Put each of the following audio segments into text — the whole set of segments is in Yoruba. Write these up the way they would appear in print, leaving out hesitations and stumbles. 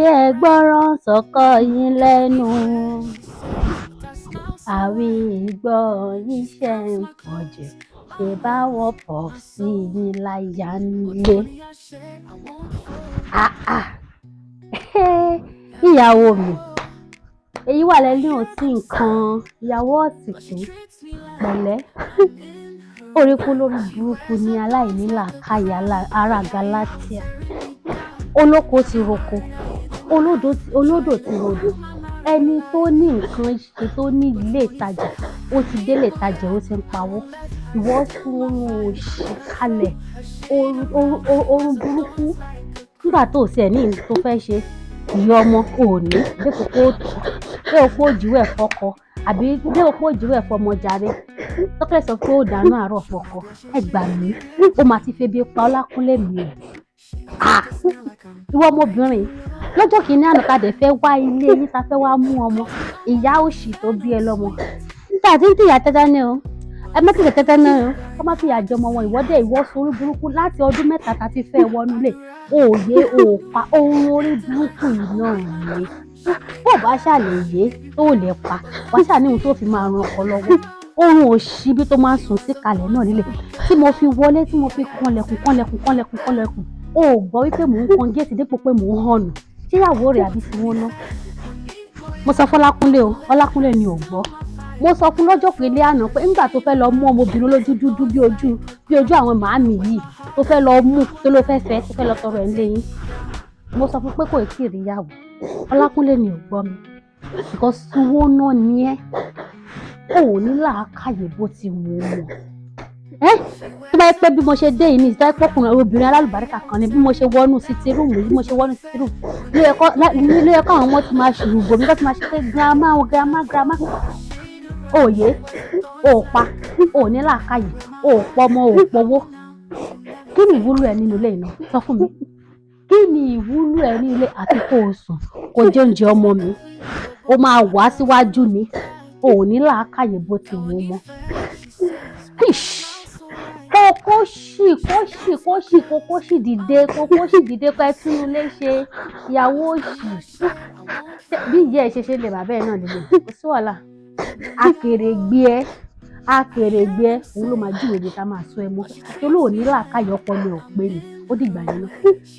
Ẹ gbọ́ràn sọ́kọ yín lẹ́nu. Àwí ìgbọ́ yín ṣe ń pọ̀ jù, ṣe báwọn popsi yín láyà nílé. Ah ah, ìyàwó mi, èyí wà lẹ́nu ò tí nǹkan ìyàwó ọ̀sìnkú pẹ̀lẹ́. Orí kú lórí burúkú ní aláìní làákàyè ará Galatia. Olóko ti roko, olódò ti rodò, ẹni tó ní nǹkan ṣe tó ní ilé ìtajà, ó ti délé ìtajà, ó ti ń pawó. Ìwọ sún oorun òṣì kalẹ̀, oorun burúkú. Nígbà tó ò tiẹ̀ ní nǹkan tó fẹ́ ṣe, ìyá ọmọ ò ní, dípò pé ó tọ́, dípò pé ó jíwèé fọ́kọ, àbí dípò pé ó jíwèé fọmọ jàre. Tọ́kẹ́lẹ̀ sọ pé ó dáná àárọ̀ fọ́kọ. Ẹ gbà mí, ó máa ti febi pa Ọlákúnlé mi o. Ah! Ìwọ ọmọbìnrin, lọ́jọ́ kìíní àná ta dẹ̀ fẹ́ wá ilé yín, ta fẹ́ wá mú ọmọ, ìyá òṣì tó bí ẹ lọ́mọ. Tá a ti ń tìyà tẹ́tẹ́ ní o. Ẹ má tìyà tẹ́tẹ́ ní o. Kọ́ má fìyà jẹ ọmọ wọn, ìwọ dẹ̀ ìwọ sorí burúkú láti ọdún 3 ta ti fẹ́ wọnú ilé. Òye ò pa ohun orí burúkú yìí náà ni. Bó bá ṣàlèyé tó lè pa, wá ṣà ní ohun tó fi máa ran ọkọ lọ́wọ́. Oorun òṣì bí tó máa ń sùn sí kalẹ̀ náà nílé. Tí mo fi wọlé, tí mo fi kanlẹ̀kùn, kanlẹ̀kùn, kanlẹ̀kùn, kanlẹ̀kùn. O ò gbọ́ wípé mò ń kan géètì dípò pé mò ń hànù. Ṣé ìyàwó rẹ̀ àbí tí wọ́n ná? Mo sọ fún Ọlákúnlé o, Ọlákúnlé ni ò gbọ́. Mo sọ fún lọ́jọ́ kìíní àná pé nígbà tó fẹ́ lọ mú ọmọbìnrin olójú dúdú bí ojú àwọn màámi yìí tó fẹ́ lọ mú, tó ló fẹ́ fẹ́, tó fẹ́ lọ tọrọ ẹ̀ nílé yín. Mo sọ fún pé kò tí ì rí ìyàwó. Ọlákúnlé ni ò gbọ́ mi. Because owó náà ni ẹ́. O ò ní làákàyè bó ti wù ú mọ̀. Ẹ́, tó bá yẹ pé bí mo ṣe dé yìí ní ìsìtá pọ́kùnrin obìnrin alálùbáríkà kan ni bí mo ṣe wọnú sitting room, bí mo ṣe wọnú sitting room ló yẹ kó àwọn ọmọ ti máa ṣùrùbọ̀ mi, kó ti máa ṣe pé grandma o, grandma, grandma. Òye, ò pa, ò ní làákàyè, ò pọmọ, ò pọwó. Kí ni ìwúlò ẹ nínú ilé náà? Sọ fún mi. Kí ni ìwúlò ẹ ní ilé àti kó o sùn, kó jẹ oúnjẹ ọmọ mi? O máa wá síwájú ni. O ò ní làákàyè bó ti wù ú mọ́. Ish! Kó kó ṣì kó ṣì kó ṣì kó kó ṣì dìde, kó kó ṣì dìde, kó ẹ túnú ilé ṣe, ìyàwó òṣì. Bí ìyá ẹ ṣe lè bàbá ẹ náà lélẹ̀, kò sí wàhálà. Akèrègbè ẹ, akèrègbè ẹ, òun ló máa júwèé ibi tá a máa sọ ẹ mọ́. Torí ò ní làákàyè, ọpọlọ ò pé ni. Ó dìgbà yẹn náà.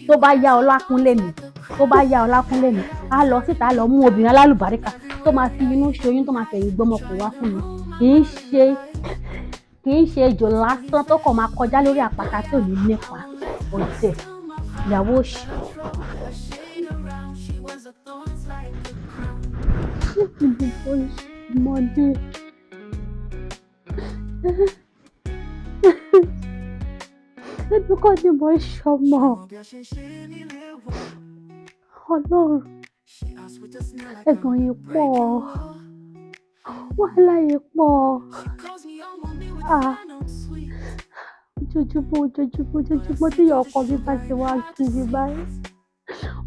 Tó bá yá Ọlákúnlé mi, tó bá yá Ọlákúnlé mi, á lọ síta lọ mú obìnrin alálùbáríkà tó máa fi inú ṣoyún, tó máa fẹ̀yìn gbọ́mọpọ̀ wá fún mi. Kì í ṣe ejò lásán tó kàn máa kọjá lórí àpáta tí ò ní nípa. Ọ̀dẹ̀, ìyàwó òṣì. Ṣé ibi tó ń ṣe ọmọdé? Èmi kọ́ ni mo ń ṣọmọ. Ọlọ́run, ẹ̀gàn yìí pọ̀, wàhálà yìí pọ̀. Ah, ojoojúmọ́, ojoojúmọ́, ojoojúmọ́ tí ìyá ọkọ mi bá ti wá kiri báyìí.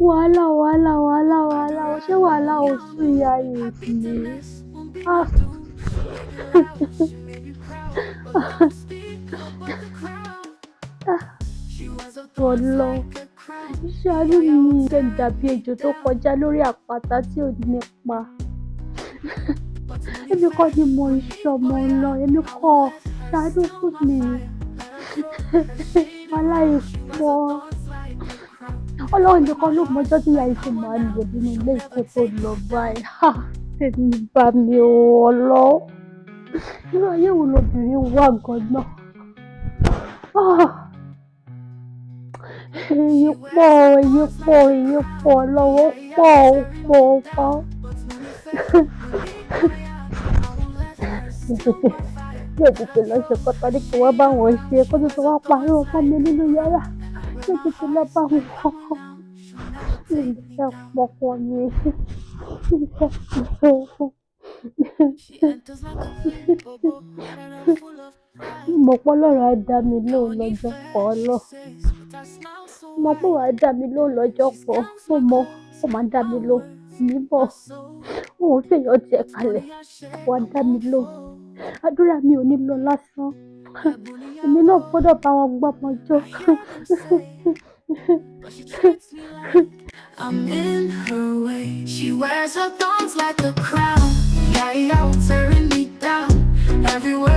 Wàhálà, wàhálà, wàhálà, wàhálà. Ṣé wàhálà ò sún ìyá yìí ni? Ah. Ọlọ́run, ṣàánú mi. Jẹ́ n dàbí ejò tó kọjá lórí àpáta tí ò nípa. Èmi kọ́ ni mo ń ṣọmọ lọ, èmi kọ́, ṣàánú fún mi. Wàhálà yìí pọ̀. Ọlọ́run nìkan ló mọ ọjọ́ tí ìyá yìí fi máa lò nínú ilé kó tó lọ báyìí. Ha! Tèmi bá mi o, Ọlọ́run. Irú ayé wo lobìnrin wà gan-an? Ah! Èyí pọ̀, èyí pọ̀, èyí pọ̀ lọ́wọ́ pọ̀, ó pọ̀, ó pọ̀. Mo tètè lọ ṣe nǹkan tán ní kí wọ́n bá wọn ṣe kó tó wá pariwo mọ́ mi nínú yàrá. Mo tètè lọ bá wọn. Mi ò fẹ́ pọkọ mi. Mi ò fẹ́ pọkọ. Mo mọ̀ pé Ọlọ́run á dá mi lóhùn lọ́jọ́ kan, Ọlọ́run. Mo mọ̀ pé wàá dá mi lóhùn lọ́jọ́ kan. Mo mọ̀ ó máa dá mi lóhùn. Èmi mọ̀. Ó ò fèèyàn tiẹ̀ kalẹ̀. Wàá dá mi lóhùn. Àdúrà mi ò ní lọ lásán. Èmi náà gbọ́dọ̀ bá wọn gbọ́mọ jó. I'm in her Wears her thongs like a crown. Yeah, yeah, tearing me down. Every word